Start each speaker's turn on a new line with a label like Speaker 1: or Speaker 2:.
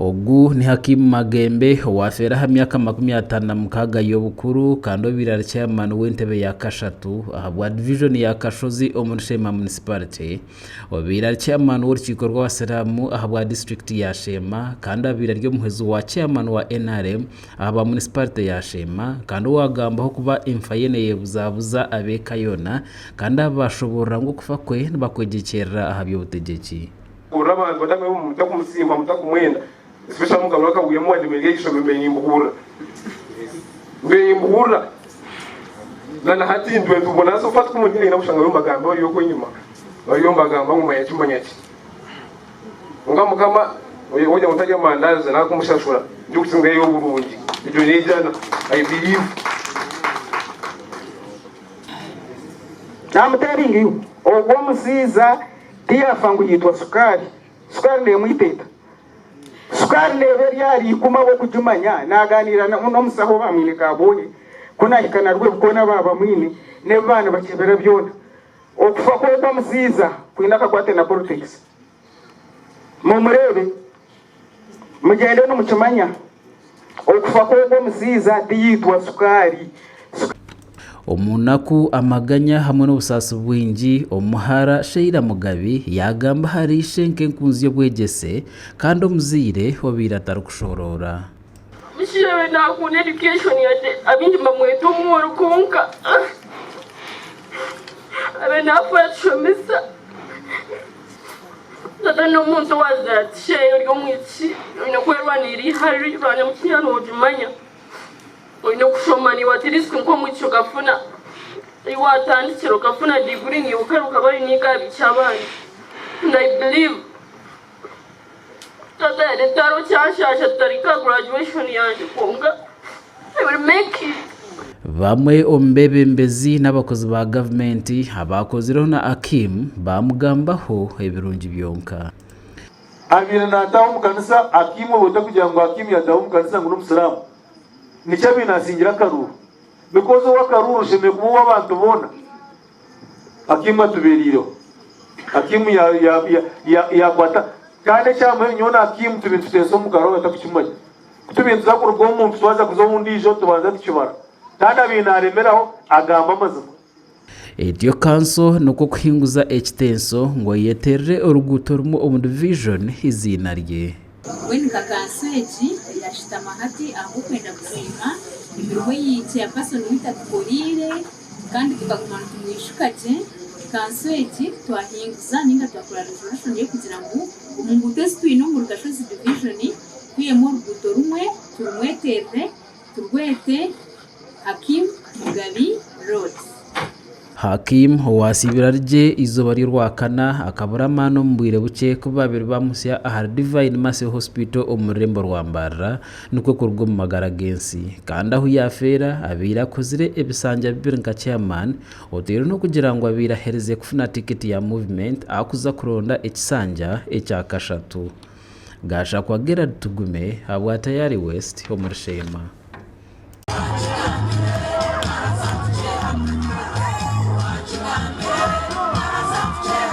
Speaker 1: Ogu ni Hakim Magembe owaafeera aha myaka 56 y'obukuru kandi obaire ari chairman w'entebe ya kashatu ahabwa divijoni ya Kashozi omuri Sheema Municipality. Obaire ari chairman w'orukiiko rw'abasiraamu ahabwa disiturikiti ya Sheema kandi abaire ari omuhwezi wa chairman wa NRM ahabwa munisiparite ya Sheema kandi owagambaho kuba enfa ye neyebuzabuza ab'eka yoona kandi aba bashoborora ngu okufa kwe nibakwegyekyerera aha by'obutegyeki.
Speaker 2: Hurira abantu batamwe mutakumsiima mutakumwenda especially omugabe wakaguyamu wade mbe ngeishomero mbe nimbuhurira mbe nimbuhurira na na hati ntwe ntubona so far tikumunda aine kushanga bariyo nibagamba bari okwo enyima bariyo nibagamba ngu manya ki manya ki kwonka mukama ogira ngu tarya mandazi nakumushashura ndikusingayo oburungi egyo nejana I believe.
Speaker 3: I'm telling you, ogwo omusaiza tiyafa ngu yaitwa sukaari. Sukaari neemwita eta? Sukaari neeba eri ahari ikumi ahabw'okugimanya. Naaganiira n'omusaho oba amwine Kabwohe, ku naahika na Rwebukona baaba bamwine, n'ebi baaba nibakyebera byona. Okufa kw'ogwo omusaiza kwine akakwate na politics. Mumureebe, mugyende nimukimanya. Okufa kw'ogwo omusaiza tiyaitwa sukaari.
Speaker 1: Omu naku, amaganya hamwe n'obusaasi bwingi, omuhara Sheila Mugabi yaagamba ahari ishe nk'enkunzi y'obwegyese kandi omuzaire obaire atarikushoroora.
Speaker 4: Musherure nakunda education yade abingi nibamweta omworo kwonka abe nafa yatushomesa. Tata n'omuntu owazire ati sheya ori omwishiki oine kwerwanirira ihari rwanya mukinya nogimanya. Oine kushoma naiwe at least nk'omwishiki okafuna ahi watandikira okafuna diguri naiwe kare okaba oine eka abandi and I believe tata yaretaro kyanshasha tutarika aha graduation yangye kwonka I will make it.
Speaker 1: Bamwe omu beebembezi n'abakozi ba gavumenti abaakozireho na Akim baamugambaho ebirungi byonka.
Speaker 5: Abaire naataaha omu kanisa Akim obwo otarikugira ngu Akim yaataaha omu kanisa ngu n'omusiraamu. Nikyo abaire naasingira akaruuru. Because ow'akaruuru oshemereire kuba ow'abantu boona. Akim atubeereireho. Akim ya ya ya yaakwata kandi ekyamuheru nyowe na Akim tubaire nituteesa omu karoho atarikukimanya. Ku tubaire nituza kuruga omu muntu twaza kuza ow'ondiijo tubanza tukibara. Kandi abaire naaremeraho agamba amazima.
Speaker 1: Etyo kanso nikwo kuhinguza ekitenso ngu eyeterere oruguuto rumwe omu divijoni eiziina rye.
Speaker 6: Mbwenu nka kanso egi eyashutama hati ahabw'okwenda kusiima emirimo ei chairperson waitu atukoreire kandi tukaguma nitumwijuka gye, kanso egi twahinguza ninga twakora resolution y'okugira ngu omu nguuto ezi twine omuri Kashozi division twihemu oruguuto rumwe turumweterere Turwete Hakim Mugabi Road.
Speaker 1: Hakim owaasiibire ari gye eizooba ry'Orwakana akabura amaani omu bwire bukye ku baabaire bamuhitsya ahari Divine Mercy Hospital omu rurembo rwa Mbarara nikwo kuruga omu magara g'ensi kandi ahu yaafeera abaire akozire ebisanja bibiri nka chairman oteire n'okugira ngu abaire aherize kufuna tikiti ya movement ahakuza kuronda ekisanja ekya kashatu. Gashakwa Gerald Tugume ahabwa Tayari West omuri Sheema.